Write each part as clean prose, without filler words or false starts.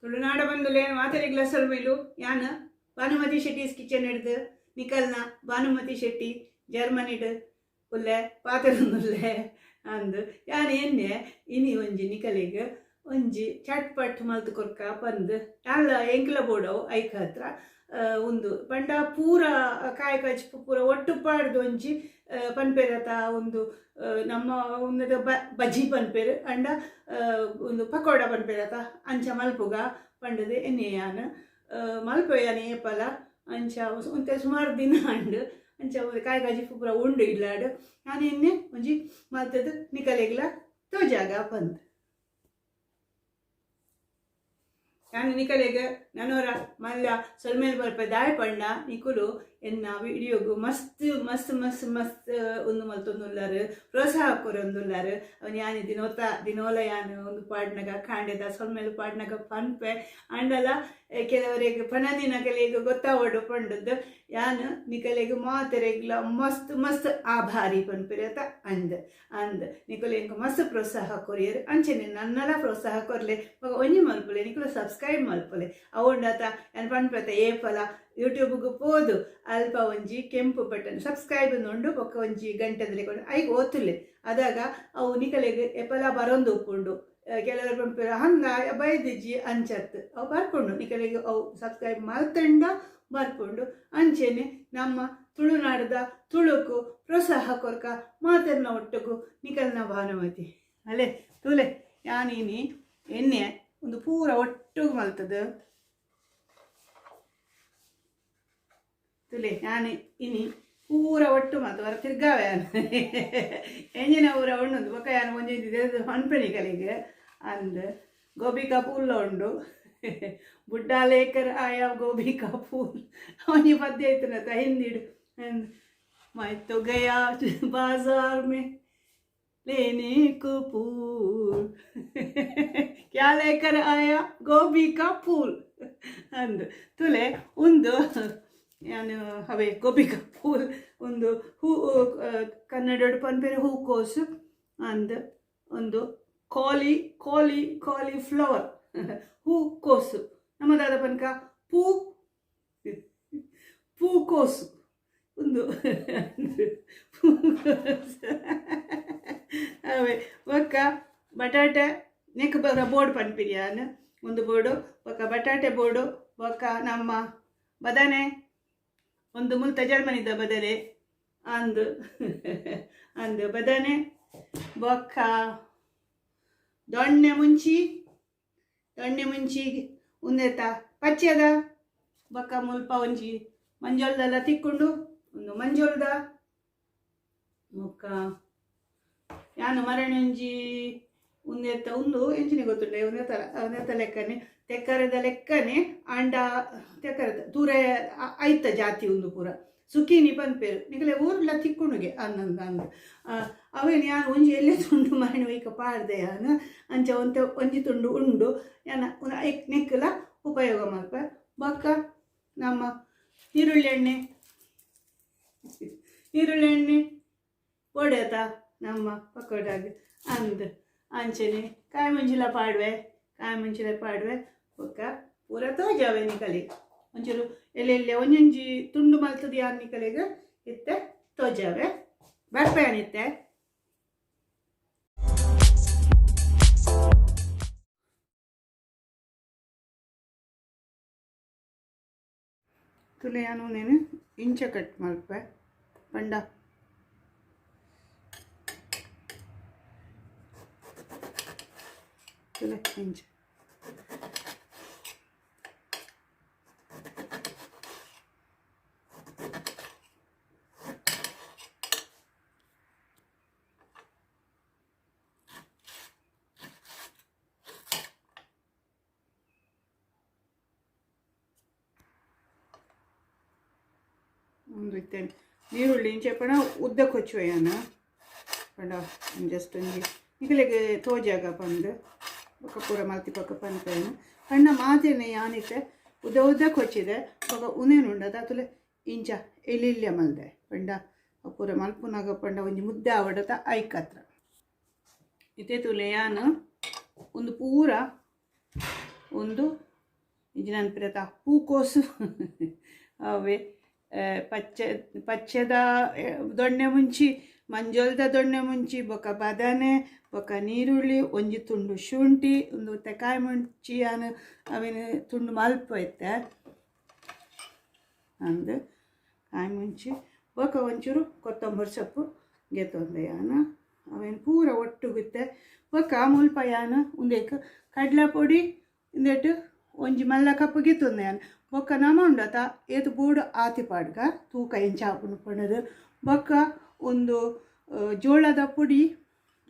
ತುಳುನಾಡ ಬಂದುಲೆ ಮಾತೆರೆಗ್ಲ ಸೊಲ್ಮೆಲು. ಯಾನ್ ಭಾನುಮತಿ ಶೆಟ್ಟೀಸ್ ಕಿಚನ್ ಹಿಡ್ದು ನಿಕಲ್ನ ಭಾನುಮತಿ ಶೆಟ್ಟಿ ಜರ್ಮನಿಡ್ ಉಲ್ಲೆ ಪಾತೆರೊಂದುಲ್ಲೆ ಅಂದ್. ಯಾನ್ ಎನ್ನೆ ಇನಿ ಒಂಜಿ ನಿಕಲೆಗ್ ಒಂಜಿ ಚಟ್ ಪಟ್ ಮಲ್ತ್ ಕೊರ್ಕ ಪಂದ್ ಯಾನ್ಲ ಎಂಕ್ಲ ಬೋಡವು ಐಕ್ ಹತ್ರ ಉಂದು ಪಂಡ ಪೂರ ಕಾಯಿ ಕಜ್ಪು ಪೂರ ಒಟ್ಟು ಪಾಡ್ದು ಒಂಜಿ ಪನ್ಪೆರತ ಉಂದು ನಮ್ಮ ಉಂದೆದ ಬಜ್ಜಿ ಪನ್ಪೆರ್ ಅಂಡ ಉಂದು ಪಕೋಡ ಪನ್ಪೆರತ ಅಂಚ ಮಲ್ಪುಗ ಪಂಡದು ಎನ್ನೆ ಯಾನ್ ಮಲ್ಪೆ ಯಾನ್ ಏಪಲ ಅಂಚ ಒಂತೆ ಸುಮಾರು ದಿನ ಅಂಡ್ ಅಂಚ ಕಾಯಿ ಕಜಿಪು ಪೂರ ಉಂಡು ಇಲ್ಲಾಡ್ ಯಾನ್ ಎನ್ನೆ ಒಂಜಿ ಮಲ್ತದು ನಿಕಲೆಗ್ಲ ತೋಜಾಗ ಪಂದ್. ಯಾನ್ ನಿಕಲೆಗ್ ನನೋರ ಮಲ್ಲ ಸೊಲ್ಮೆಲ್ ಬರ್ಪೆ ದಾಯೆ ಪಂಡ ನಿಕುಲು ಎನ್ನ ವಿಡಿಯೋಗು ಮಸ್ತ್ ಮಸ್ತ್ ಮಸ್ತ್ ಮಸ್ತ್ ಉಂದು ಮಲ್ತೊಂದುಲ್ಲಾರ್, ಪ್ರೋತ್ಸಾಹ ಕೊರೊಂದುಲ್ಲಾರ್. ಅವನ್ ಯಾನ್ ದಿನೋತ ದಿನೋಲ ಯಾನ್ ಒಂದು ಪಾಡ್ನಗ ಕಾಂಡೆದ ಸೊಲ್ಮೆಲ್ ಪಾಡ್ನಗ ಪನ್ಪೆ ಆಂಡಲ ಕೆಲವರಿಗೆ ಪನಂದಿನಕಲೆಗ್ ಗೊತ್ತಾವಡು ಪಂಡದ್ದು ಯಾನ್ ನಿಕಲೆಗ್ ಮಾತೆರೆಗ್ಲ ಮಸ್ತ್ ಮಸ್ತ್ ಆಭಾರಿ ಪನ್ಪೆರತ ಅಂದ್ ಅಂದ್ ನಿಕುಲು ಎಂಕ್ ಮಸ್ತ್ ಪ್ರೋತ್ಸಾಹ ಕೊರಿಯರ್. ಅಂಚನೆ ನನ್ನಲ ಪ್ರೋತ್ಸಾಹ ಕೊರ್ಲೆ ಬೊಕ ಒಂಜಿ ಮಲ್ಪುಲೆ ನಿಕುಲು ಸಬ್ಸ್ಕ್ರೈಬ್ ಮಲ್ಪುಲೆ. ಅವುಂಡತ ಯಾನ್ ಪನ್ಪೆತ ಏಪಲ ಯೂಟ್ಯೂಬ್ಗ್ ಪೋದು ಅಲ್ಪ ಒಂಜಿ ಕೆಂಪು ಬಟನ್ ಸಬ್ಸ್ಕ್ರೈಬ್ ಉಂಡು ಬೊಕ ಒಂಜಿ ಗಂಟೆದ ಲೆಕ್ಕ ಐಕ್ ಓತುಲೆ ಅದಾಗ ಅವು ನಿಕಲೆಗ್ ಏಪಲ ಬರೊಂದು ಉಪ್ಪುಂಡು. ಕೆಲವರು ಪನ್ಪೆರ್ ಹಂಗ ಬೈದಿಜ್ಜಿ ಅಂಚತ್ ಅವು ಬರ್ಪುಂಡು ನಿಕಲೆಗ್ ಅವು ಸಬ್ಸ್ಕ್ರೈಬ್ ಮಲ್ತಂಡ ಬರ್ಪುಂಡು. ಅಂಚೆನೆ ನಮ್ಮ ತುಳುನಾಡದ ತುಳುಕು ಪ್ರೋತ್ಸಾಹ ಕೊರ್ಕ ಮಾತೆರ್ನ ಒಟ್ಟುಗು ನಿಕಲ್ನ ಭಾನುಮತಿ ಅಲೆ ತುಲೆ. ಯಾನಿನಿ ಎಣ್ಣೆ ಒಂದು ಪೂರ ಒಟ್ಟುಗು ಮಲ್ತದು ತುಲೆ ಯಾನ್ ಇನಿ ಪೂರ ಒಟ್ಟು ಮಲ್ತು ಹೊರ ತಿರ್ಗಾವೆ ಯಾನ್ ಎಂಜಿನ ಪೂರ ಉಂಡು ಬೊಕ ಯಾನ್ ಒಂಜಿ ಪನ್ಪೆ ನಿಕಲೆಗ್ ಅಂದ್. ಗೋಬಿ ಕಾ ಪೂಲ್ಲ ಉಂಡು, ಬುಡ್ಡಾ ಲೇಕರ್ ಆಯಾ ಗೋಬಿ ಕಾ ಪೂಲ್ ಒಂಜಿ ಪದ್ಯ ಇತ್ತನತ ಹಿಂದಿಡ್. मैं तो गया बाजार में लेने को फूल क्या लेकर आया गोभी का फूल ಅಂದು ತುಲೆ ಉಂದು ಯಾನ್ ಅವೇ ಗೋಬಿ ಕಾ ಫೂಲ್ ಉಂದು ಹೂ ಕನ್ನಡಡ್ ಪನ್ಪೆರ್ ಹೂಕೋಸು ಅಂದ್. ಒಂದು ಕಾಲಿ ಕಾಲಿ ಕಾಲಿಫ್ಲವರ್ ಹೂಕೋಸು ನಮ್ಮ ದಾದ ಪನ್ಕ ಪೂ ಪೂಕೋಸು ಉಂದು ಅವೇ. ಬೊಕ್ಕ ಬಟಾಟೆ ನೆಕ್ ಬರ ಬೋರ್ಡ್ ಪನ್ಪಿರಿ ಯಾನ್ ಒಂದು ಬೋರ್ಡು ಬೊಕ್ಕ ಬಟಾಟೆ ಬೋರ್ಡು ಬೊಕ್ಕ ನಮ್ಮ ಬದನೆ ಒಂದು ಮುಲ್ತ ಜರ್ಮನಿದ ಬದನೆ ಅಂದು ಅಂದು ಬದನೆ ಬೊಕ್ಕ ದೊಣ್ಣೆ ಮುಂಚಿ ದೊಣ್ಣೆ ಮುಂಚಿ ಉಂದೆತ ಪಚ್ಚೆದ ಬೊಕ್ಕ ಮುಲ್ಪ ಒಂಜಿ ಮಂಜೊಲ್ದೆಲ್ಲ ತಿಕ್ಕೊಂಡು ಒಂದು ಮಂಜೊಲ್ದ ಬೊಕ್ಕ ಯಾನು ಮರಣೊಂಜಿ ಉಂದೆತ್ತ ಉಂದು ಎಂಚಿನ ಗೊತ್ತುಂಡೆ ಉಂದೆತ್ತ ಉಂದೆತ್ತ ಲೆಕ್ಕನೆ ತೆಕ್ಕರೆದ ಲೆಕ್ಕನೆ ಅಂಡ ತೆಕ್ಕರೆದ ತೂರೆ ಐತ ಜಾತಿ ಉಂದು ಪೂರ ಸುಕೀನಿ ಪನ್ಪೇರು ನಿಕಲೆ ಊರ್ಲ ತಿಕ್ಕುಂಡುಗೆ ಅನ್ನಂದ ಅಂದ್. ಅವೇನು ಯಾನ್ ಒಂಜಿ ಎಲ್ಲೆ ತುಂಡು ಮರಣಿ ಒಯ್ಕ ಪಾಡ್ದೆ ಯಾನ್ ಅಂಚ ಒಂತೆ ಒಂಜಿ ತುಂಡು ಉಂಡು ಯಾನ ನೆಕ್ಕಲ ಉಪಯೋಗ ಮಲ್ಪೆ. ಬೊಕ್ಕ ನಮ್ಮ ಈರುಳ್ಳಿ ಎಣ್ಣೆ ಈರುಳ್ಳಿ ಎಣ್ಣೆ ಪೊಡೆತ ನಮ್ಮ ಪಕೋಡಾಗ ಅಂದ್. ಅಂಚನೆ ಕಾಯಿ ಮುಂಚಿಲ ಪಾಡುವೆ ಕಾಯಿ ಮುಂಚಿಲ ಪಾಡುವೆ ಬೊಕ್ಕ ಪೂರ ತೋಜಾವೆ ನಿಕಲೆ ಒಂಚೂರು ಎಲ್ಲೆಲ್ಲೆ ಒಂಜೊಂಜಿ ತುಂಡು ಮಲ್ತದ ಯಾನ್ ನಿಕಲೆಗ್ ಇತ್ತೆ ತೋಜಾವೆ ಬರ್ಪೆ ಇತ್ತೆ. ತುಲೆ ಯಾನು ನೇನು ಇಂಚ ಕಟ್ ಮಲ್ಪೆ ಪಂಡ ತುಲೆ ಇಂಚ ಒಂದು ಇತ್ತೆ ನೀರುಳ್ಳಿ ಇಂಚ ಪಂಡ ಉದ್ದ ಕೊಚ್ಚುವೆ ಯಾನ್ ಪಂಡ ಜಸ್ಟ್ ಒಂಜಿ ನಿಕಲೆಗ್ ತೋಜಾಗ ಪಂದ್ ಬೊಕ ಪೂರ ಮಲ್ತಿ ಪಕ್ಕ ಪನ್ಪೇನು ಪಂಡ ಮಾತೇನೆ ಯಾನಿತ್ತೆ ಉದ್ದ ಉದ್ದ ಕೊಚ್ಚಿದೆ ಬೊಕ ಉಂದೇನು ಉಂಡದ ತುಲೆ ಇಂಚ ಎಲಿಲ್ಯ ಮಲ್ದೆ ಪಂಡ ಪೂರ ಮಲ್ಪುನಾಗ ಪಂಡ ಒಂಜಿ ಮುದ್ದೆ ಆವಡತ ಐಕತ್ರ ಇತ್ತೆ ತುಲೆ ಯಾನ್ ಒಂದು ಪೂರ ಒಂದು ಇಂಜಿನ ಪೂಕೋಸು ಅವೇ ಪಚ್ಚೆ ಪಚ್ಚೆದ ದೊಣ್ಣೆ ಮುಂಚಿ ಮಂಜೊಲ್ದ ದೊಣ್ಣೆ ಮುಂಚಿ ಬೊಕ ಬದನೆ ಬೊಕ ನೀರುಳ್ಳಿ ಒಂಜಿ ತುಂಡು ಶುಂಠಿ ಒಂದು ತೆಕಾಯಿ ಮುಂಚಿ ಯಾನು ಅವೇನು ತುಂಡು ಮಲ್ಪ ಇತ್ತೆ ಅಂದು ಕಾಯಿ ಮುಂಚಿ ಬೊಕ ಒಂಚೂರು ಕೊತ್ತಂಬರಿ ಸೊಪ್ಪು ಗೆತ್ತೊಂದೆ ಯಾನು ಅವೇನು ಪೂರ ಒಟ್ಟುಗುತ್ತೆ ಬೊಕ ಮುಲ್ಪ ಯಾನು ಉಂದೆಕ್ ಕಡಲೆ ಪೊಡಿ ಇಂದೆಟ್ ಒಂಜಿ ಮಲ್ಲ ಕಪ್ಪು ಗೆತ್ತೊಂದೆ ಯಾನು ಬೊಕ್ಕ ನಮ ಉಂಡತ ಏತು ಬೋಡು ಆತಿ ಪಾಡ್ಗ ತೂಕ ಎಂಚ ಆಪುಂಡು ಪಂಡದು ಬೊಕ್ಕ ಒಂದು ಜೋಳದ ಪೊಡಿ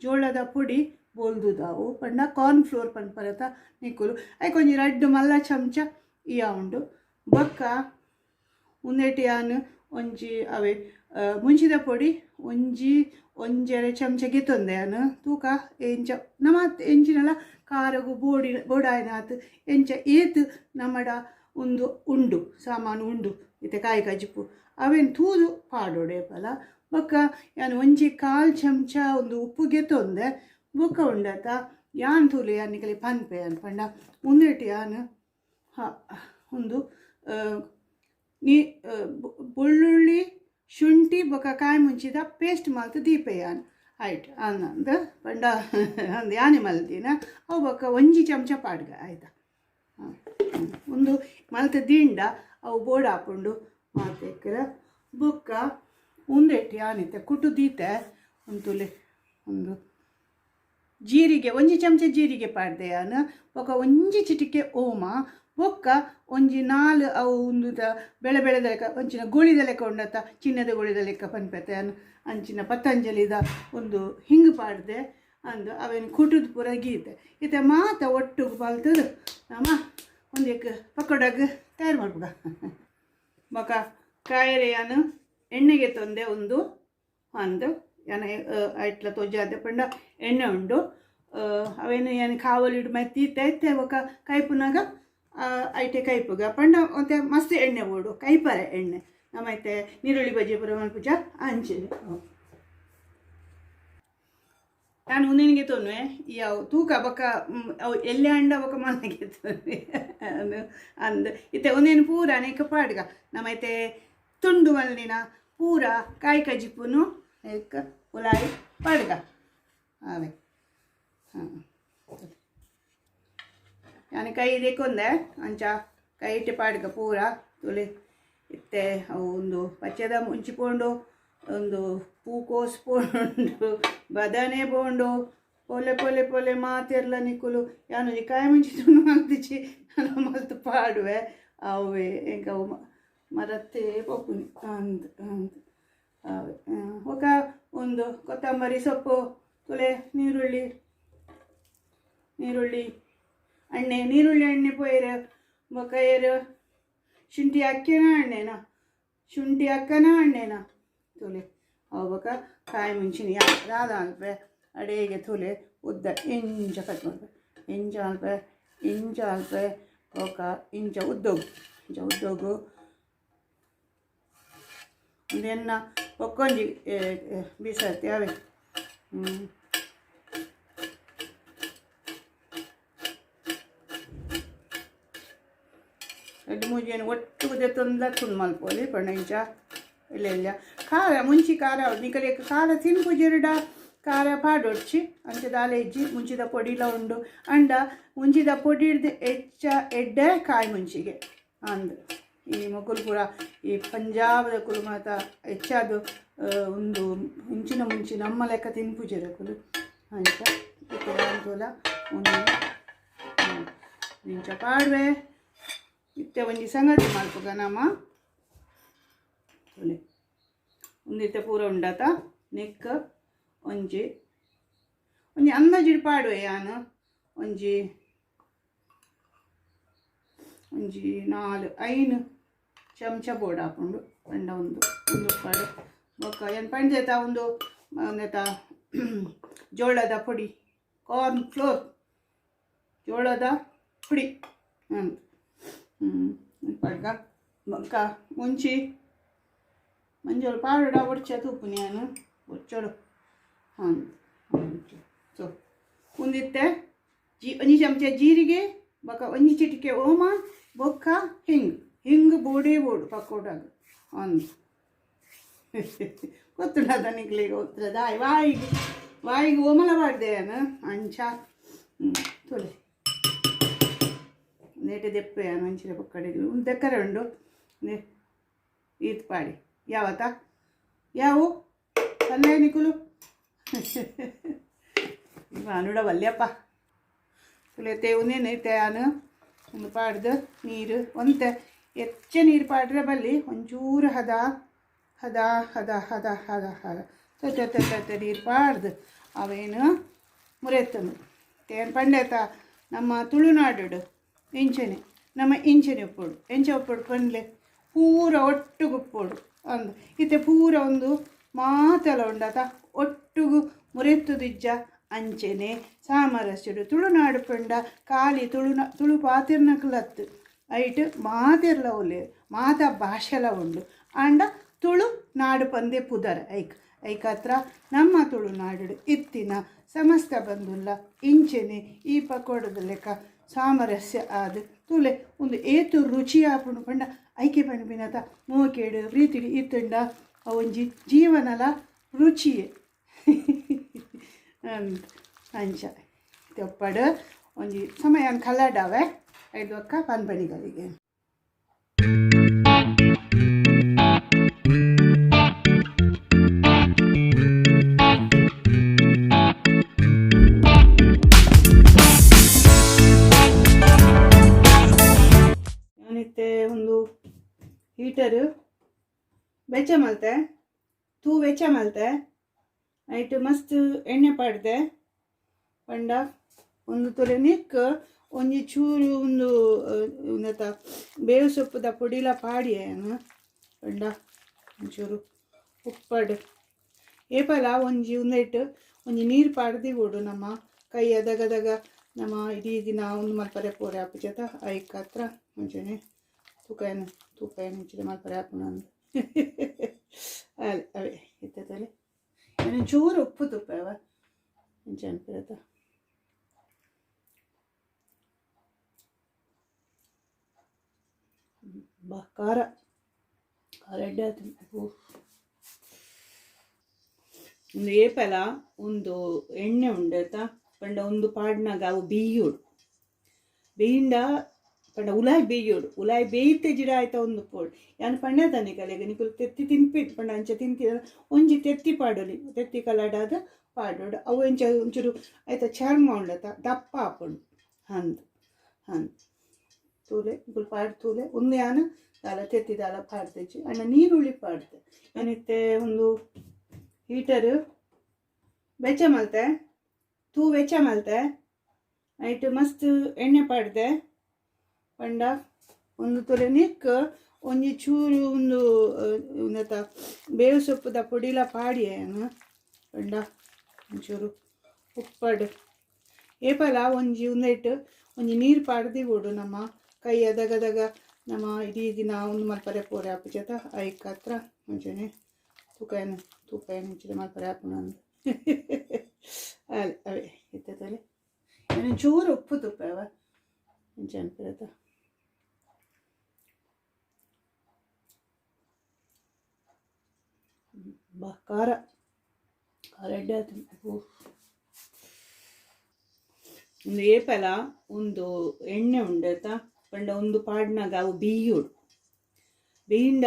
ಜೋಳದ ಪೊಡಿ ಬೋಲ್ದುದಾವು ಪಂಡ ಕಾರ್ನ್ ಫ್ಲೋರ್ ಪನ್ಪರತ ನಿಕ್ಕುಲು ಐಕ್ ಒಂಜಿ ರಡ್ಡ್ ಮಲ್ಲ ಚಮಚ ಇಯ ಉಂಡು ಬೊಕ್ಕ ಉಂದೆಟ್ ಯಾನ್ ಒಂಜಿ ಅವೆ ಮುಂಚಿದ ಪೊಡಿ ಒಂಜಿ ಒಂಜರೆ ಚಮಚ ಗೆತ್ತೊಂದೆ ಯಾನ್ ತೂಕ ಎಂಚ ನಮ ಎಂಚಿನಲ ಖಾರಗು ಬೋಡಿ ಬೋಡಾಯಿನಾತ್ ಎಂಚ ಏತ್ ನಮಡ ಒಂದು ಉಂಡು ಸಾಮಾನು ಉಂಡು ಇತ್ತೆ ಕಾಯಿ ಕಜಿಪು ಅವೇನು ತೂದು ಪಾಡೋಡೆ ಪಲ ಬೊಕ್ಕ ಯಾನ್ ಒಂಜಿ ಕಾಲು ಚಮಚ ಒಂದು ಉಪ್ಪು ಗೆತ್ತೊಂದೆ ಬೊಕ್ಕ ಉಂಡತ ಯಾನ್ ತೂಲೆ ಯಾನ್ ನಿಕಲೆ ಪನ್ಪೆ ಯಾನ್ ಪಂಡ ಉಂದೆಟ್ ಯಾನ್ ಒಂದು ನೀ ಬೆಳ್ಳುಳ್ಳಿ ಶುಂಠಿ ಬೊಕ್ಕ ಕಾಯಿ ಮುಂಚಿದ ಪೇಸ್ಟ್ ಮಲ್ತ್ ದೀಪೆ ಯಾನ್ ಆಯ್ಟ್ ಅಂದ್ ಪಂಡ ಅಂದ್ ಯಾನೆ ಮಲ್ದಿನ ಅವು ಬೊಕ್ಕ ಒಂಜಿ ಚಮಚ ಪಾಡ್ಗ ಆಯ್ತಾ ಒಂದು ಮಲ್ತ್ ದಿಂಡ ಅವು ಬೋಡಾಪುಂಡು ಮಾತೆಕ್ಕಲ ಬೊಕ್ಕ ಉಂದೆಟ್ ಯಾನಿತ್ತೆ ಕುಟು ದೀತೆ ಒಂತುಲೆ ಒಂದು ಜೀರಿಗೆ ಒಂಜಿ ಚಮಚ ಜೀರಿಗೆ ಪಾಡ್ದೆ ಯಾನ್ ಬೊಕ್ಕ ಒಂಜಿ ಚಿಟಿಕೆ ಓಮ ಬೊಕ್ಕ ಒಂಜಿ ನಾಲ್ ಅವು ಒಂದು ಬೆಳೆ ಬೆಳೆದ ಲೆಕ್ಕ ಒಂಚಿನ ಗೋಳಿದ ಲೆಕ್ಕ ಉಂಡತ ಚಿನ್ನದ ಗೋಳಿದ ಲೆಕ್ಕ ಪನ್ಪೆತೆ ಯಾನ್ ಅಂಚಿನ ಪತಂಜಲಿದ ಒಂದು ಹಿಂಗ್ ಪಾಡ್ದೆ ಅಂದು ಅವೇನು ಕುಟುದು ಪೂರ ಗೀತೆ ಇತ್ತೆ ಮಾತ ಒಟ್ಟುಗು ಮಲ್ತದು ನಮ ಒಂದೆಕ್ ಪಕೋಡಗ್ ತಯಾರು ಮಾಡ್ಬೋದ ಬೊಕ ಕಾಯರೆ ಯಾನ್ ಎಣ್ಣೆಗೆ ತೊಂದೆ ಒಂದು ಅಂದು ಯಾನ್ ಐಟ್ಲ ತೋಜಾದೆ ಪಂಡ ಎಣ್ಣೆ ಉಂಡು ಅವೇನು ಯಾನ್ ಕಾವಲಿಡು ಮೆತ್ತಿ ಇತ್ತೆ ಬೊಕ ಕೈಪುನಾಗ ಐಟೆ ಕೈಪುಗ ಪಂಡ ಒಂತೆ ಮಸ್ತ್ ಎಣ್ಣೆ ಬೋಡು ಕೈಪರೆ ಎಣ್ಣೆ ನಮೈತೆ ನೀರುಳ್ಳಿ ಬಜ್ಜಿ ಪೂರ ಮಲ್ಪುಜ ಅಂಚೆ ನಾನು ಉಂದೆನಿಗೆ ತೊನ್ವೆ ಅವು ತೂಕ ಬೊಕ್ಕ ಅವು ಎಲ್ಲೆ ಅಂಡ ಬೊಕ್ಕ ಮನಗೆ ತೊನ್ವೆ ಅಂದ್ ಇತ್ತೆ ಒಂದೇನು ಪೂರ ಅನೇಕ ಪಾಡ್ಗ ನಮೈತೆ ತುಂಡು ಮಲ್ದಿನ ಪೂರ ಕಾಯಿ ಕಜಿಪುನು ಎಕ್ಕ ಉಲಾಯಿ ಪಾಡ್ಗ ಅವೇ ಹಾಂ ಯಾನ್ ಕೈ ದೆಕ್ಕೊಂದೆ ಅಂಚ ಕೈ ಇಟ್ಟು ಪಾಡ್ಗ ಪೂರ ತುಲೆ ಇತ್ತೆ ಅವು ಒಂದು ಪಚ್ಚೆದ ಮುಂಚಿ ಪೋಂಡು ಒಂದು ಪೂಕೋಸ್ ಪೋಂಡು ಬದನೆ ಪೋಂಡು ಪೊಲೆ ಪೊಲೆ ಪೊಲೆ ಮಾತೆರ್ಲ ನಿಕುಲು ಯಾನೊಂಜಿ ಕಾಯಿ ಮುಂಚಿ ತುಂಡು ಮಲ್ತಿಚಿ ನಾನು ಮಲ್ತ್ ಪಾಡುವೆ ಅವೇ ಎಂಕ್ ಅವು ಮರತ್ತೇ ಪೋಪುನಿ ಅಂದ್ ಅಂದ್ ಅವೇ ಬೊಕ ಒಂದು ಕೊತ್ತಂಬರಿ ಸೊಪ್ಪು ತುಲೆ ನೀರುಳ್ಳಿ ನೀರುಳ್ಳಿ ಎಣ್ಣೆ ನೀರುಳ್ಳಿ ಎಣ್ಣೆ ಪೋಯೆರ್ ಬೊಕ ಏರ್ ಶುಂಠಿ ಅಕ್ಕಿನ ಎಣ್ಣೆನ ಶುಂಠಿ ಅಕ್ಕನ ಎಣ್ಣೆನ ತುಲೆ ಅವು ಬೊಕ ಕಾಯಿ ಮುಂಚಿನ ದಾದ ಮಲ್ಪೆ ಅಡೇಗೆ ತುಲೆ ಉದ್ದ ಇಂಚ ಕಟ್ ಮಲ್ಪೆ ಇಂಚ ಮಲ್ಪೆ ಇಂಚ ಮಲ್ಪೆ ಬೊಕ ಇಂಚ ಉದ್ದೊಗು ಇಂಚ ಉದ್ದೊಗು ಉಂದೆನ್ನ ಬೊಕ್ಕೊಂಜಿ ಬೀಸತ್ತೆ ಅವೇ ರಡ್ಡ್ ಮೂಜಿ ಒಟ್ಟುಗು ದೆತ್ತೊಂದು ತುಂಡು ಮಲ್ಪೊಲಿ ಪಂಡ ಇಂಚ ಇಲ್ಲ ಇಲ್ಲ ಖಾರ ಮುಂಚಿ ಖಾರ ನಿಕಲೆಗ್ ಖಾರ ತಿನ್ಪುಜೆರ್ಡ ಖಾರ ಪಾಡೊಡ್ಚಿ ಅಂಚ ದಾಲ ಇಜ್ಜಿ ಮುಂಚಿದ ಪೊಡಿಲ ಉಂಡು ಅಂಡ ಮುಂಚಿದ ಪೊಡಿ ಹಿಡ್ದು ಹೆಚ್ಚ ಎಡ್ಡೆ ಕಾಯಿ ಮುಂಚಿಗೆ ಅಂದ್ ಈ ಮೊಕುಲು ಪೂರ ಈ ಪಂಜಾಬದ ಕುಲು ಮಾತ ಹೆಚ್ಚಾದ್ ಒಂದು ಮುಂಚಿನ ಮುಂಚಿ ನಮ್ಮ ಲೆಕ್ಕ ತಿನ್ಪುಜೆರ್ ಅಕುಲು ಅಂಚ ಇತ್ತೆ ತೂಲ ಒಂದು ಇಂಚ ಪಾಡ್ವೆ ಇತ್ತೆ ಒಂಜಿ ಸಂಗತಿ ಮಲ್ಪುಗ ನಮ ತೂಲೆ ಉಂದಿತ್ತೆ ಪೂರ ಉಂಡತ ನೆಕ್ ಒಂಜಿ ಒಂಜಿ ಅಂದಾಜಿಡ್ ಪಾಡುವೆ ಯಾನ್ ಒಂಜಿ ಒಂಜಿ 4 5 ಚಮಚ ಬೋಡಾಪುಂಡು ಪಂಡ ಒಂದು ಒಂದು ಪಾಡು ಬೊಕ್ಕ ಏನ್ ಪಂಡೆತ ಒಂದು ಒಂದೆತ ಜೋಳದ ಪೊಡಿ ಕಾರ್ನ್ ಫ್ಲೋರ್ ಜೋಳದ ಪುಡಿ ಅಂದ್ ಪಡ್ಗ ಬೊಕ್ಕ ಮುಂಚಿ ಮಂಜೋಳು ಪಾಡೋಡ ಒಡ್ಚ ತೂಪುನಿ ಯಾನ್ ಒಚ್ಚೋಡು ಹಾಂ ಸೊ ಉಂದಿತ್ತೆ ಒಂಜಿ ಚಮಚ ಜೀರಿಗೆ ಬೊಕ ಒಂಜಿ ಚಿಟಿಕೆ ಓಮ ಬೊಕ್ಕ ಹಿಂಗ್ ಹಿಂಗ್ ಬೋಡೇ ಬೋಡು ಪಕೋಡಾಗ್ ಅಂದ್ ಗೊತ್ತುಂಡ ನಿಕ್ಲೆಗ್ ಉತ್ತರ ದಾಯ್ ವಾಯಿಗ್ ವಾಯಿಗ್ ಓಮಲ ಪಾಡ್ದೆ ಯಾನ್ ಅಂಚ ತೂಲೆ ನೇಟೆ ದೆಪ್ಪೆ ಯಾನ್ ಅಂಚಿನ ಪೊಕ್ಕಡೆ ಉಂದು ದೆಕ್ಕರೆ ಉಂಡು ಈತ್ ಪಾಡಿ ಯಾವತ್ತ ಯಾವು ಪಲ್ಲೆ ನಿಕುಲು ಅನುಡ ವಲ್ಯಪ್ಪ ತುಲೆ ತೇವುನೇನೆ ಯಾನ್ ಒಂದು ಪಾಡ್ದು ನೀರು ಒಂತೆ ಹೆಚ್ಚ ನೀರು ಪಾಡ್ರೆ ಬಲ್ಲಿ ಒಂಚೂರು ಹದ ಹದ ಹದ ಹದ ಹದ ಹದ ತತ್ತ ತತ್ತ ನೀರು ಪಾಡ್ದು ಅವೇನು ಮುರೆತ್ತನು ತೇನ್ ಪಂಡೇತ ನಮ್ಮ ತುಳುನಾಡು ಇಂಚನೆ ನಮ್ಮ ಇಂಚನೆ ಉಪ್ಪೋಡು ಎಂಚ ಉಪ್ಪೋಡು ಪಂಡ್ಲೆ ಪೂರ ಒಟ್ಟುಗು ಉಪ್ಪೋಡು ಅಂದು ಇತ್ತೆ ಪೂರ ಒಂದು ಮಾತೆಲ್ಲ ಉಂಡತ ಒಟ್ಟುಗು ಮುರೆತ್ತುದಿಜ್ಜ ಅಂಚೆನೆ ಸಾಮರಸ್ಯಡು ತುಳುನಾಡು ಪಂಡ ಖಾಲಿ ತುಳುನ ತುಳು ಪಾತಿರ್ನಕ್ಲತ್ತು ಐಟ್ ಮಾತೆರ್ಲ ಉಲ್ಲೆರ್ ಮಾತ ಭಾಷೆಲ ಉಂಡು ಆಂಡ ತುಳು ನಾಡು ಪಂದೆ ಪುದರ್ ಐಕ್ ಐಕತ್ರ ನಮ್ಮ ತುಳುನಾಡು ಇತ್ತಿನ ಸಮಸ್ತ ಬಂದುಲ್ಲ ಇಂಚೆನೆ ಈ ಪಕೋಡದ ಲೆಕ್ಕ ಸಾಮರಸ್ಯ ಆದ್ ತೂಲೆ ಉಂದು ಏತು ರುಚಿ ಆಪುಂಡು ಪಂಡ ಐಕೆ ಪನ್ಪಿನತ ಮೋಕೆಡ್ ಪ್ರೀತಿಡ್ ಇತ್ತುಂಡ ಅವೊಂಜಿ ಜೀವನಲ ರುಚಿಯೇ ಅಂಚ ತೆಪ್ಪಡು ಒಂಜಿ ಸಮಯ ಕಲ್ಲಡಾವೆ ಐದು ಒಕ್ಕ ಪನ್ಪಣಿಗಳಿಗೆ ಯಾನಿತ್ತೆ ಒಂದು ಹೀಟರು ಬೆಚ್ಚ ಮಲ್ತೆ ತೂ ವೆಚ್ಚ ಮಲ್ತೆ ಐಟ್ ಮಸ್ತ್ ಎಣ್ಣೆ ಪಾಡ್ದೆ ಪಂಡ ಒಂದು ತುಲೆ ನಿಕ್ ಒಂಜಿ ಚೂರು ಒಂದು ಉಂದೆತ ಬೇವು ಸೊಪ್ಪುದ ಪೊಡಿಲ ಪಾಡಿಯೆ ಯಾನ್ ಪಂಡ ಒಂಚೂರು ಉಪ್ಪಡ್ ಏಪಲ ಒಂಜಿ ಉಂದೆಟ್ ಒಂಜಿ ನೀರು ಪಾಡ್ದಿವೊಡು ನಮ್ಮ ಕೈ ಅದಗದಗ ನಮ್ಮ ಇಡೀ ದಿನ ಉಂದು ಮಲ್ಪರೆ ಪೋರೆ ಆಪುಜತ ಐಕ್ ಹತ್ರ ಒಂಚನೆ ತೂಕ ತೂಕ ಇಂಚಿನ ಮಲ್ಪರೆ ಆಪುಂಡು ಅಂದ್ ಅವೇ ಇತ್ತೆ ತೂಲೆ ಚೂರು ಉಪ್ಪು ತುಪ್ಪವ ಇಂಚ ಅನ್ಪಿರತ ಬಾ ಖಾರ ಖಾರ ಎಡ್ಡೆ ಆತುಂಡು ಉಂದು ಏಪಲ ಉಂದು ಎಣ್ಣೆ ಉಂಡತ ಪಂಡ ಉಂದು ಪಾಡ್ನಗ ಅವು ಬೇಯೋಡು ಬೇಯಿಂಡ ಪಂಡ ಉಲಾಯಿ ಬೇಯೋಡು ಉಲಾಯಿ ಬೇಯ್ತೆ ಜಿಡ ಆಯ್ತ ಉಂದು ಪೋಡು ಯಾನ್ ಪಂಡ ತಾನೆ ಕಲೆಗ್ ನಿಕುಲು ತೆತ್ತಿ ತಿನ್ಪಿ ಪಂಡ ಅಂಚ ತಿಂತಿ ಒಂಜಿ ತೆತ್ತಿ ಪಾಡೊಲಿ ತೆತ್ತಿ ಕಲಡಾದ್ ಪಾಡೊಡು ಅವು ಎಂಚ ಒಂಚೂರು ಐತ ಚರ್ಮ ಉಂಡತ ದಪ್ಪ ಆಪುಂಡು ಅಂದ್ ಅಂದ್ ತೂಲೆ ನಿಕುಲು ಪಾಡ್ ತೂಲೆ ಉಂದು ಯಾನ್ ದಾಲ ತೆತ್ತಿ ದಾಲ ಪಾಡ್ದೆಜಿ ಆಂಡ ನೀರುಳ್ಳಿ ಪಾಡ್ದೆ ಯಾನಿತ್ತೆ ಒಂದು ಹೀಟರು ಬೆಚ್ಚ ಮಲ್ತೆ ತೂ ವೆಚ್ಚ ಮಲ್ತೆ ಐಟ್ ಮಸ್ತ್ ಎಣ್ಣೆ ಪಾಡ್ದೆ ಪಂಡ ಒಂದು ತುಲೆ ನಿಕ್ ಒಂಜಿ ಚೂರು ಒಂದು ಉಂದೆತ ಬೇವು ಸೊಪ್ಪುದ ಪೊಡಿಲ ಪಾಡಿಯೆ ಯಾನ್ ಪಂಡ ಒಂಚೂರು ಉಪ್ಪಡ್ ಏಪಲ ಒಂಜಿ ಉಂದೆಟ್ ಒಂಜಿ ನೀರು ಪಾಡ್ದಿವೊಡು ನಮ್ಮ ಕೈ ಅದಗದಗ ನಮ್ಮ ಇಡೀ ದಿನ ಉಂದು ಮಲ್ಪರೆ ಪೋರೆ ಆಪುಜತ ಐಕ್ ಹತ್ರ ಒಂಚನೆ ತೂಕ ತೂಕ ಇಂಚಿನ ಮಲ್ಪರೆ ಆಪುಂಡು ಅಂದ್ ಅವೇ ಇತ್ತೆ ತೂಲೆ ಯಾನ್ ಚೂರು ಉಪ್ಪು ತುಪ್ಪವ ಇಂಚ ಅನ್ಪಿರತ ಬಾ ಖಾರ ಖಾರ ಎಡ್ಡೆ ಆತುಂಡು ಉಂದು ಏಪಲ ಉಂದು ಎಣ್ಣೆ ಉಂಡತ ಪಂಡ ಉಂದು ಪಾಡ್ನಗ ಅವು ಬೇಯೋಡು ಬೇಯಿಂಡ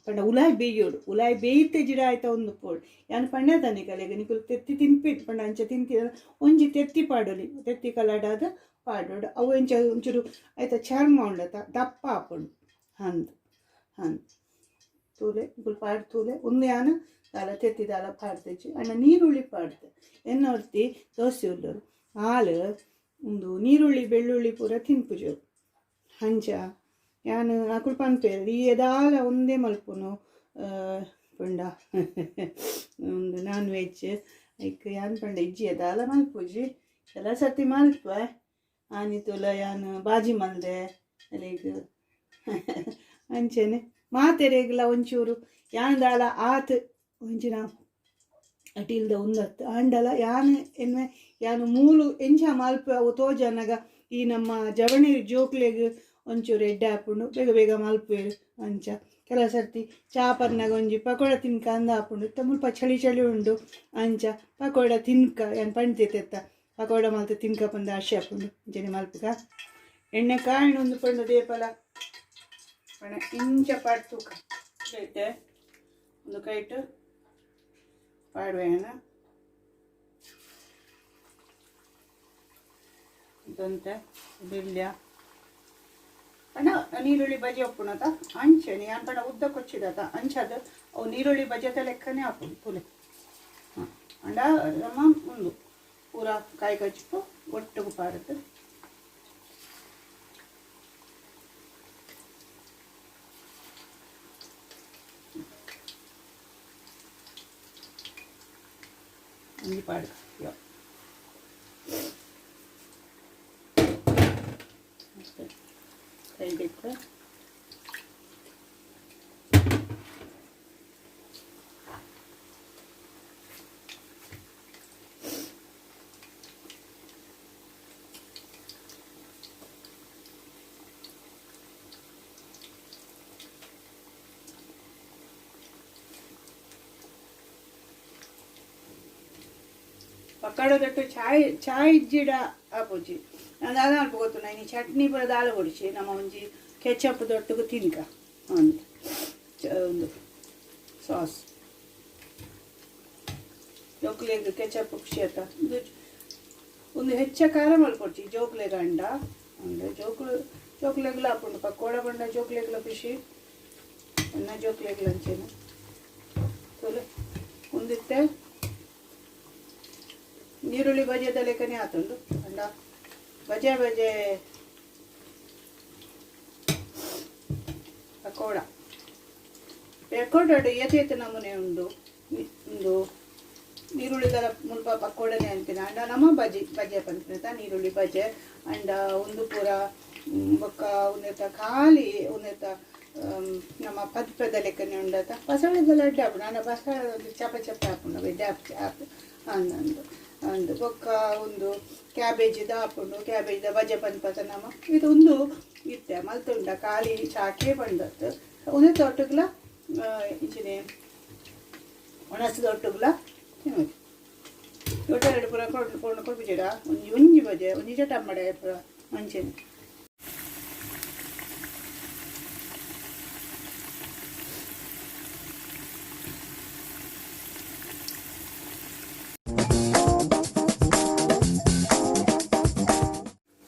ಪಂಡ ಉಲಾಯಿ ಬೇಯೋಡು ಉಲಾಯಿ ಬೇಯ್ತೆ ಜಿಡ ಆಯ್ತ ಉಂದು ಪೋಡು ಯಾನ್ ಪಂಡ ತಾನೆ ಕಲೆಗ್ ನಿಕುಲು ತೆತ್ತಿ ತಿನ್ಪಿ ಪಂಡ ಅಂಚ ತಿಂತಿ ಒಂಜಿ ತೆತ್ತಿ ಪಾಡೊಲಿ ತೆತ್ತಿ ಕಲಡಾದ್ ಪಾಡೊಡು ಅವು ಎಂಚ ಒಂಚೂರು ಐತ ಚರ್ಮ ಉಂಡತ ದಪ್ಪ ಆಪುಂಡು ಅಂದ್ ಅಂದ್ ತೂಲೆ ನಿಕುಲು ಪಾಡ್ ತೂಲೆ ಉಂದು ಯಾನ್ ದಾಲ ತೆತ್ತಿ ದಾಲ ಪಾಡ್ದೆಜಿ ಆಂಡ ನೀರುಳ್ಳಿ ಪಾಡ್ದೆ ಎನ್ನ ಒರ್ತಿ ದೋಸ್ತಿ ಉಲ್ಲೊರು ಆಲ್ ಉಂದು ನೀರುಳ್ಳಿ ಬೆಳ್ಳುಳ್ಳಿ ಪೂರ ತಿನ್ಪುಜೆರ್ ಅಂಚ ಯಾನ್ ಅಕುಲು ಪನ್ಪೆರ್ ಈಯೆ ದಾಲ ಉಂದೇ ಮಲ್ಪುನು ಪಂಡ ಉಂದು ನಾನ್ ವೆಜ್ ಐಕ್ ಯಾನ್ ಪಂಡ ಇಜ್ಜಿ ದಾಲ ಮಲ್ಪುಜಿ ಕೆಲವು ಸರ್ತಿ ಮಲ್ಪುವೆ ಆನಿ ತೂಲ ಯಾನ್ ಬಾಜಿ ಮಲ್ದೆ ಅಲೆಗ್ ಅಂಚನೆ ಮಾತೆರೆಗ್ಲ ಒಂಚೂರು ಯಾನ್ ದಾಲ ಆತ್ ಒಂಚಿನ ಅಟಿಲ್ದ ಉಂದತ್ ಆಂಡಲ ಯಾನ್ ಎನ್ವೆ ಯಾನ್ ಮೂಲು ಎಂಚ ಮಲ್ಪುವೆ ಅವು ತೋಜನಗ ಈ ನಮ್ಮ ಜವಣಿ ಜೋಕ್ಲೆಗ್ ಒಂಚೂರು ಎಡ್ಡೆ ಆಪುಂಡು, ಬೇಗ ಬೇಗ ಮಲ್ಪುವೆರ್. ಅಂಚ ಕೆಲವು ಸರ್ತಿ ಚಾ ಪರ್ನಾಗ ಒಂಜಿ ಪಕೋಡ ತಿನ್ಕ ಅಂದ ಆಪುಂಡು. ಇತ್ತೆ ಮುಲ್ಪ ಚಳಿ ಚಳಿ ಉಂಡು, ಅಂಚ ಪಕೋಡ ತಿನ್ಕ ಏನು ಪಂಡ್ತಿತ್ತೆತ್ತ ಪಕೋಡ ಮಲ್ತ್ ತಿನ್ಕ ಪಂದ್ ಆಶೆ ಆಪುಂಡು. ಅಂಚನೆ ಮಲ್ಪುಗ. ಎಣ್ಣೆ ಕಾಯಿನ ಒಂದು ಪಂಡ ದೇಪಲ ಪಣ ಇಂಚ ಪಾಡ್ ತೂಕ ಐತೆ ಒಂದು ಕೈಟ್ ಪಾಡುವೇನ ಇದಂತೆ ಬಿಲ್ಯ ಪಂಡ ನೀರುಳ್ಳಿ ಬಜೆ ಉಪ್ಪುನತ ಅಂಚನೆ ಯಾನ್ ಪಂಡ ಉದ್ದ ಕೊಚ್ಚಿದತ ಅಂಚದ ಅವು ನೀರುಳ್ಳಿ ಬಜೆತ ಲೆಕ್ಕನೆ ಆಪುಂಡು ತುಲೆ. ಹಾಂ, ಅಂಡ ನಮ್ಮ ಉಂದು ಪೂರ ಕಾಯಿ ಕಚ್ಚಿಪು ಒಟ್ಟುಗು ಪಾಡದು. ಒಂಜಿ ಪಾಡು ಯೋ ಕೈ ಬೇಕು. ಪಕ್ಕಡದಟ್ಟು ಚಾಯ್ ಚಾಯ್ ಇಜ್ಜಿಡ ಆಪುಜಿ. ನಾನು ದಾದ ಮಲ್ಪ ಗೊತ್ತುಂಡ, ಇನಿ ಚಟ್ನಿ ಪೂರ ದಾಲ ಬೊಡ್ಚಿ, ನಮ್ಮ ಒಂಜಿ ಕೆಚಪ್ ದೊಟ್ಟುಗು ತಿನ್ಕ ಒಂದು ಒಂದು ಸಾಸ್ ಜೋಕ್ಲೆಗ್ ಕೆಚಪ್ ಖುಷಿ ಆತ. ಒಂದು ಒಂದು ಹೆಚ್ಚ ಖಾರ ಮಲ್ಪೊಡ್ಚಿ ಜೋಕ್ಲೆಗ್ ಅಂಡ ಅಂಡ್ ಜೋಕುಲು ಜೋಕ್ಲೆಗ್ಲ ಆಪುಂಡು. ಪಕೋಡ ಪಂಡ ಜೋಕ್ಲೆಗ್ಲ ಖುಷಿ, ಎನ್ನ ಜೋಕ್ಲೆಗ್ಲ ಅಂಚೆನೆ ತೋಲೆ. ಉಂದಿತ್ತೆ ನೀರುಳ್ಳಿ ಬಜೆದ ಲೆಕ್ಕನೆ ಆತುಂಡು. ಅಂಡ ಬಜೆ ಬಜೆ ಪಕೋಡ ಪಕೋಡ ಏತ್ ಏತ್ ನಮೂನೆ ಉಂಡು. ಉಂದು ನೀರುಳ್ಳಿದಲ ಮುಲ್ಪ ಪಕೋಡನೆ ಅಂತಿನ, ಅಂಡ ನಮ್ಮ ಬಜೆ ಬಜೆ ಪನ್ಪಿನತ ನೀರುಳ್ಳಿ ಬಜೆ. ಅಂಡ ಉಂದು ಪೂರ ಬೊಕ್ಕ ಉಂದೆತ ಖಾಲಿ ಉಂದೆತ ನಮ್ಮ ಪದ್ಪೆದ ಲೆಕ್ಕನೆ ಉಂಡತ. ಬಸಳೆದೆಲ್ಲ ಎಡ್ಡೆ ಆಪುಂಡು, ಅಂಡ ಬಸಳೆ ಒಂದು ಚಪ ಚಪ್ಪೆ ಆಪುಂಡು, ಎಡ್ಡೆ ಆಪ್ ಅಂದಂದು ಅಂದು. ಬೊಕ್ಕ ಒಂದು ಕ್ಯಾಬೇಜಿದ ಆಪುಂಡು, ಕ್ಯಾಬೇಜ್ದ ಬಜೆ ಪನ್ಪತ ನಮ್ಮ ಇದು ಒಂದು ಇತ್ತೆ ಮಲ್ತುಂಡ ಖಾಲಿ ಚಾಕೆ ಪಂಡತ್ತು. ಒಂದೇ ಒಟ್ಟುಗ್ಲ ಇಂಚಿನೆ ಒಣಸದ ಒಟ್ಟುಗ್ಲ ತಿನ್ನೋದು. ಒಟ್ಟು ಎರಡು ಪೂರ ಕೊಂಡು ಕೊಂಡು ಕೊಡ್ಬಿಜಿಡ ಒಂಜಿ ಒಂಜಿ ಬಜೆ ಒಂಜಿ ಚಟಮ್ಮಡೆ ಪೂರ ಮಂಚೆನೆ.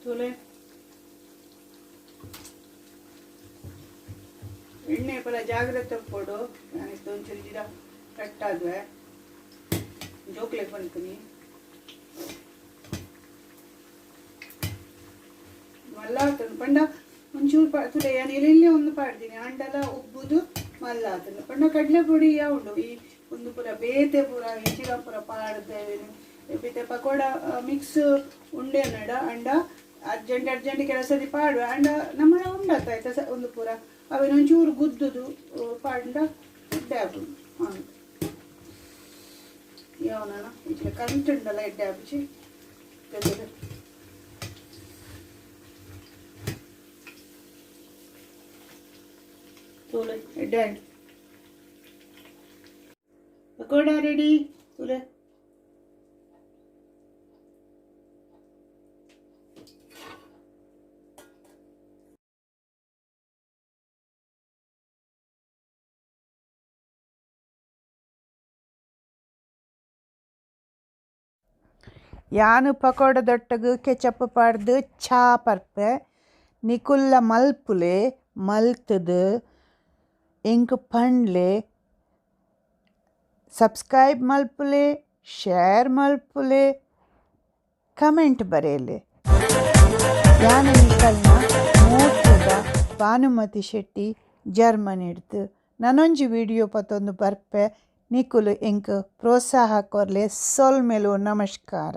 ತೂಲೆ ಎಣ್ಣೆ ಪೂರ ಜಾಗ್ರತೆ ಪೋಡು. ನಾನು ಒಂಚೂರು ಜಿರ ಕಟ್ಟಾದ್ವೆ ಜೋಕ್ಲೆಗ್ ಪನ್ಪುನಿ ಮಲ್ಲ ಆತುಂಡು. ಪಂಡ ಒಂಚೂರು ತುಲೆ ಯಾನ್ ಎಲ್ಲೆಲ್ಲೇ ಒಂದು ಪಾಡ್ದಿನಿ ಆಂಡಲ ಉಬ್ಬುದು ಮಲ್ಲ ಆತುಂಡು. ಪಂಡ ಕಡಲೆ ಪೊಡಿ ಉಂಡು ಈ ಒಂದು ಪೂರ ಬೇತೆ ಪೂರ ಇಂಚಿನ ಪೂರ ಪಾಡ್ದೇವೆ ಬೇತೆ ಪಕೋಡ ಮಿಕ್ಸ್ ಉಂಡೆ ನಡ. ಅಂಡ ಅರ್ಜೆಂಟ್ ಅರ್ಜೆಂಟ್ ಕೆಲಸದಿ ಪಾಡುವ ಅಂಡ ನಮ್ಮ ಉಂಡತ್ತ ಆಯ್ತಾ ಒಂದು ಪೂರ ಅವೇನು ಒಂಚೂರು ಗುದ್ದುದು ಪಾಂಡ ಎಡ್ಡೆ ಆಪುಂಡು. ಹಾಂ, ಯಾವನ ಇಂಚಿನ ಕರೆಂಟ್ ಉಂಡಲ್ಲ ಎಡ್ಡೆ ಆಪುಜಿ. ತೂಲೆ ಎಡ್ಡೆ ಆಂಡ್ ಪಕೋಡ ರೆಡಿ. ತೂಲೆ ಯಾನು ಪಕೋಡದೊಟ್ಟಗು ಕೆಚಪ್ ಪಾಡ್ದು ಚಾ ಪರ್ಪೆ. ನಿಕುಲ್ಲ ಮಲ್ಪುಲೆ, ಮಲ್ತುದು ಎಂಕ್ ಪಂಡ್ಲೆ. ಸಬ್ಸ್ಕ್ರೈಬ್ ಮಲ್ಪುಲೆ, ಶೇರ್ ಮಲ್ಪುಲೆ, ಕಮೆಂಟ್ ಬರೆಯಲೆ. ಯಾನು ನಿಕಲ್ನ ಮೋಕೆದ ಭಾನುಮತಿ ಶೆಟ್ಟಿ ಜರ್ಮನಿಡ್ದು. ನನೊಂಜಿ ವಿಡಿಯೋ ಪತ್ತೊಂದು ಬರ್ಪೆ. ನಿಕುಲು ಎಂಕ್ ಪ್ರೋತ್ಸಾಹ ಕೊರ್ಲೆ. ಸೊಲ್ಮೆಲು, ನಮಸ್ಕಾರ.